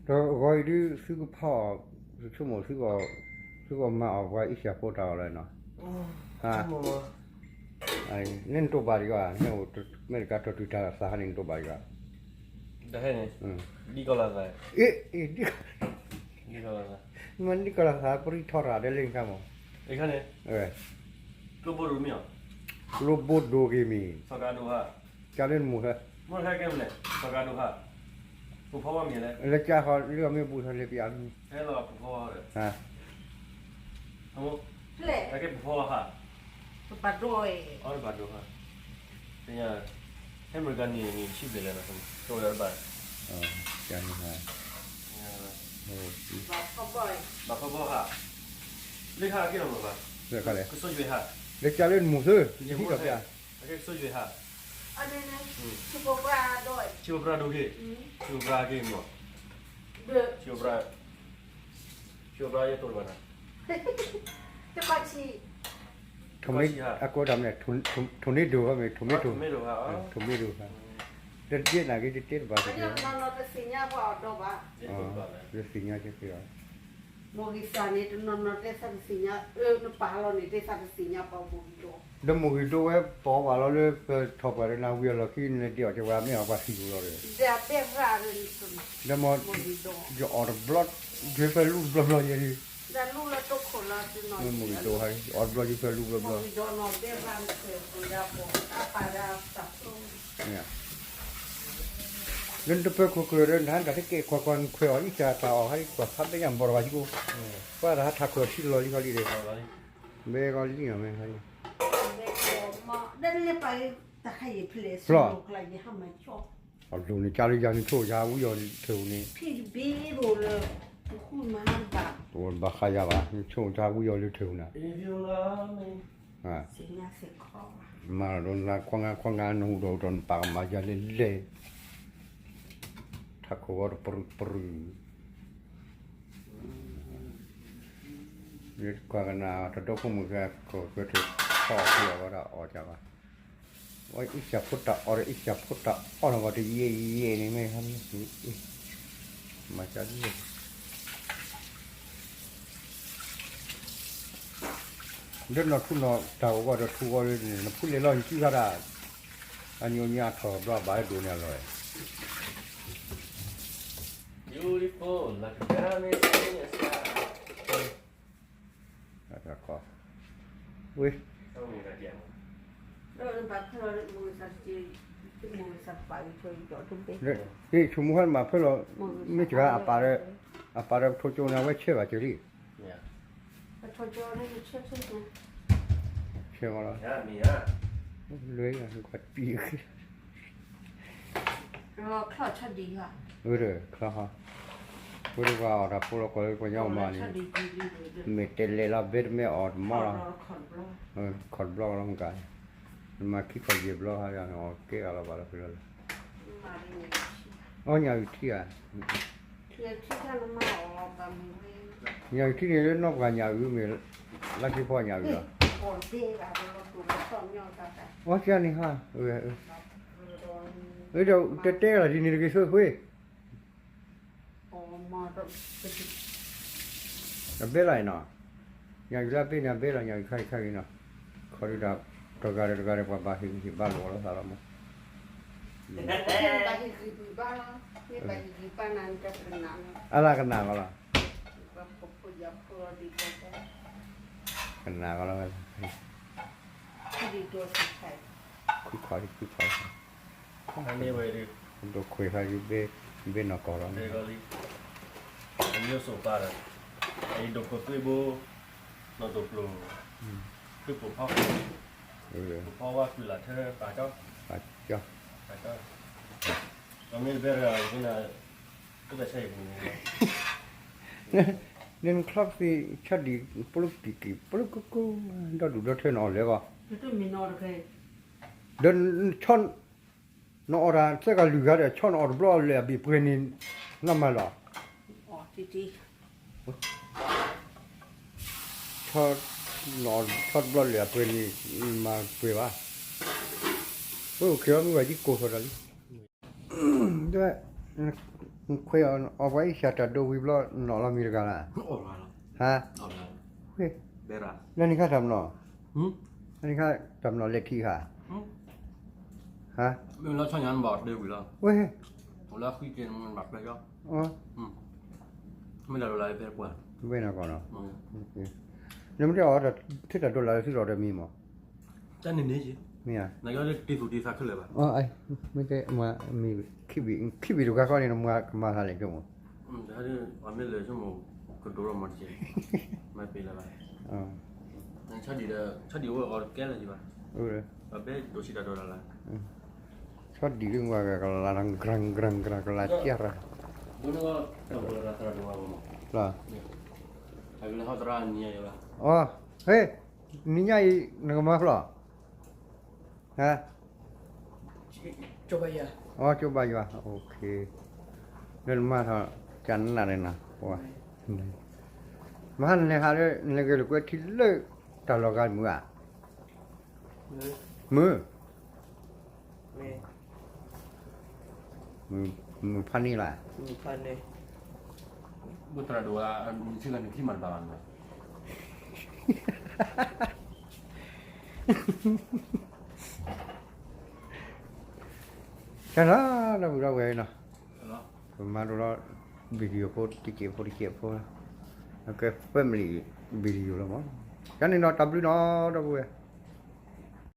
ဂီၤအံၤဒုး သုကဖီၣ်အီၤ, သုဆိကမိၣ်, သုကမၤအီၤပှၤအ့ၣ်စၢဖိတၢ်အီၣ်လီၤနီၤ, ဟါ, န့ၣ်နတိၢ်ဘၣ်ဒံးဘၣ်, မ့ၢ်တကးထီၣ်တုၤတၢ်သးဟါန့ၣ် နတိၢ်ဘၣ်ဒံးဘၣ်, ဒ်ကီၢ်လၢသး, မ့ၢ်ဒ်ကီၢ်လၢသး ပရံထီၣ်တၢ်ဒဲးလၢနခါမး, ကျိဘိဒိၣ်မ့ၢ်, ကၠါလၢနမိၢ်ဟဲ, လၢကၠါဃီလၢအမ့ၢ်ဘူးထီၣ်လၢပယါ, ဟါ, ဟဲမုၢ်ကနံၤန့ၣ် ဆံဘျဲၣ်လဲၣ်, ဘၣ်, ဘၣ်ဖီဘီၣ်ဟါ, လၢကၠါလၢနမိၢ်သၢ, ဟံးထီၣ်ပျၢ်, ဆံဖိပြၢ်ဒိၣ်က့, ဆံဖိပြၢ်ယဲတိၢ်တဘၣ်နၤ, ထီၣ်မ့ၢ်အကိးတၢ်မ့ၢ်, ထီၣ်မ့ၢ်ဒိၣ်မ့ၢ်, ထီၣ်မ့ၢ်ဒိၣ်, ထီၣ်မ့ၢ်ဒိၣ်, တတဲနၤက့ၤ တတဲတဘၣ်, တသ့ၣ်ညါက့ၤ, မိၢ်ဂ့ၤသးန့ၣ် တနီၤနီၤတဲသးတသ့ၣ်ညါ, နပာ်လီၤန့ၣ် တဲသးတသ့ၣ်ညါပှၤမိၢ်ဂ့ၤဒိၣ်, ဒီးမိၢ်ဂ့ၤဒိၣ်ဝဲ ပအီၣ်ဘၣ်လီၤလၢပထီၣ်ပှၢ်ဒီးနၤဝံၤအလီၢ်ခံန့ၣ် ဒ်အီၣ်ကဝဲမ့ၢ်အီၣ်ပှၤသံၣ်ပူၤလီၤဒီး, ဒီးမိၢ်ဂ့ၤဒိၣ်အီၣ်တဘျီ, ယဖဲလူတဘျီဘျီယဲဒၣ်, မိၢ်ဂ့ၤဒိၣ်ဟါ, အီၣ်တဘျီယဖဲလူဘျီဘျီ လၢနတပၢၤခိၣ်ကျၢၢ်ဒီး နဟးတၢ်တကဲခွဲးခွဲးနခွဲးအီၤ အံၣ်စၢ်တၢ်အီၣ်ဟး ကွၢ်ဖးဘဲညါဘီၣ်တဘၣ်ယကိး, ပှၤတၢ်ဟးထးခွဲးထံလီၤလံခီလံဒီး, ဘဲကီလံနီၤမ့ၢ်ခါလံ, ဖျီၣ်, အဒိၣ်န့ၣ်ကၢ်လၢယၤန့ၣ် ဆိၣ်ယၤဝံၣ်အီၤလၢထၢၣ်ပူၤန့ၣ်, တဘၣ်ဃးယၤဘၣ် ဆိၣ်ယၤဝံၣ်အီၤလၢထၢၣ်ပူၤန့ၣ်, မၤလီၤဒိနၤခွါငါခွါငါ နဟူးဒီးဟူးဒီးနပာ်ကမၤယၤလဲၣ်လဲၣ်, ထးခိၣ်ဝဲတပရုၢ်ပရုၢ်, ကွၢ်ကနၤတဒီခိၣ်မုၣ်ဃဲ ခိၣ်ဃဲထီၣ်ဖီၣ်ဖီၣ်အီၤဝဲဒၣ်အီၣ်ကဘၣ်, အံၣ်စၢ်ဖိတၢ်အီၣ်ဒီး အံၣ်စၢ်ဖိတၢ်အီၣ်နီၢ်ဂီၤတယဲၢ်ယဲၢ်န့ၣ်မ့ၢ် မၤကၢ်လံ, ဒီးနီၢ်ထူနီၢ်တၢ်ဂီၤဒီးထူဂီၤလၢန့ၣ် နဖုလဲၤလီၤနစုခါဒၣ်, အညိညါထီၣ်ဘျီဘၣ်ဒိၣ်န့ၣ်အလီၢ်, ဝ့ၢ်, ဆိကမိၣ်ဟဲမၤဖဲလီၤ, မ့ၢ်စှၤအပၢ်ဒီး, အပၢ်ဒီးပထိကၠိန့ၣ် အဝဲဆဲးဘၣ်စၢၤလံ, ဆဲးမးလီၤ, လွဲၢ်, ချီၣ်ဒံး, ဝဲတပှၤအီၣ်တၢ်ဖိလီၤ ကွၢ်လၢပှၤညီမၤန့ၣ်, မ့ၢ်တဲလဲၤလီၤ ဘဲတမ့ၢ်အီၣ်တမီၢ်လီၤ, ခီၣ်တဘျီလီၤမကၤ, နမၤခံခီၣ်ယဲၢ်ဘျီဟါယၤန့ၣ် အီၣ်ကဲဂၤလီၤဘၣ်လီၤဖဲလီၤလၢ, အီၣ်ညၣ်အုၣ်ထံဧါ, ညၣ်အုၣ်ထံန့ၣ်လၢနီၢ်ပှၤညၣ်အုၣ်မ့ၢ်, လၢခံဖီညၣ်အုၣ်လီၤ, အီၣ်ကန့ၣ်ဟါ, ဒီးတတဲလီၤဒ်န့ၣ်တဂ့ၤဆိဃ့ အဘဲလီၤနီၤ, ညၣ်အုၣ်လၢအဘ့ၣ်န့ၣ် အဘဲလီၤ, ညၣ်အုၣ်ခါအံၤခါဂ့ၤနီၤ, ခီဒုးတၢ် တဂၤဒီးတဂၤဒီး ပှၤဘၣ်ဟ့ၣ်ဂံၢ်ဟ့ၣ်ဘါလိာ်အီၤလီၤသးလီၤမး, အလၢကနၣ်လီၤ, ကနၣ်လီၤဝဲလီၤ, ခွံခွါလံ ခွံခွါလံ, ဒိၣ်ခွဲးခါဒုး ဘ့ၣ်နီၢ်ကီၢ်လီၤ, အယိၣ်စိးပၢ်ဒီး, အအံၤဒိၣ်ခိၣ်သွံၣ်ဘိ, နီၢ်တိၢ်ပျိၢ်, သုးပိာ်ဖီ, ပိာ်ဖီဝါကွံာ်လၢ်ထၢပာ်ကၠီ, ပာ်ကၠီ, ပာ်ကၠီ, မ့ၢ်တဘဲတဂၤ, ကဘဲဆၢအံၤပူၤန့ၣ်, နချီသ့ၣ် ဆီဒံၣ် ပျုၢ်ကံၢ်ကံၢ် ပျုၢ်ကူကူ, ဒီဒူၣ်ဒီထၢနအီၣ်လဲၣ်ဂီၢ်, ဒီးဆီ, နအီၣ်တၢ်သၢဂၤလွံၢ်ဂၤဒီး ဆီနအီၣ်တဘျီလၢအဘ့ၣ်ပှဲၤန့ၣ်, နမၤလီၤ, ဆီတဘျီလၢအပှဲၤန့ၣ်, မၤပှဲၤဘၣ်, ဝဲအိၣ်ခံးအီၤမ့ၢ်ဝဲဒ်ကိးထီၣ်တၢ်လံ, ဒီး ခွဲးအီၤပှၤအံၣ်စၢ်တၢ်ဒိဝံၤဘျီ နီၣ်လီၤမံၤတဂၤလၢ်, ဟါ, လၢနခါတၢ်မနီၤ, လၢနခါတၢ်မနီၤလဲၤထံၣ်ဧါ, ဟါ, ဝဲ, မ့ၢ်လၢအီၤ, နမ့ၢ်တဲအီၤထံၣ်တၢ်ဒိလၢ်လၢသုလီၤဒီးမံၤမး, မ့ၢ်ဧါ, မ့ၢ်တဲ, မ့ၢ်ကမၤသးလဲၣ်ဆိကမိၣ်, မ့ၢ်လၢဆိကမိၣ်, ကဒိၣ်ထီၣ်မၤတက့ၢ်, မၤပ့ၤလၢၤဘၣ်, ဆီဒံၣ်လၢဝဲကလၤ, ကလၤကၢ်ရၤ, ကလၤကၢ်ရၤ, အီ, ဟ့ၣ်, နံၤညါအံၤ နကမၤဖျီၣ်, ဟါ, ကၠိဘၣ်ယွၤ, လၢနမၤထီၣ်ကနၣ်န့ၣ်နီၤ, မဟါနလဲၤဟးလၢ နလဲၤဂဲၤလိာ်ကွဲထံလၢ တၢ်လီၢ်ဂၤမုာ်ဧါ, မုာ်, မုာ်ဖးန့ၢ်လၢ်, ကနၣ် ဒီပုၢ်ဒီဝဲၢ်နီၤ, ပမၤဒိၣ်လီၤ video ဖိတစဲးဖိတစဲးဖိ, ကဲ family video လီၤမး, ကန့ၣ်နီၤ တၢ်ဘျုးနီၤ ဒီပုၢ်ဝဲၢ်,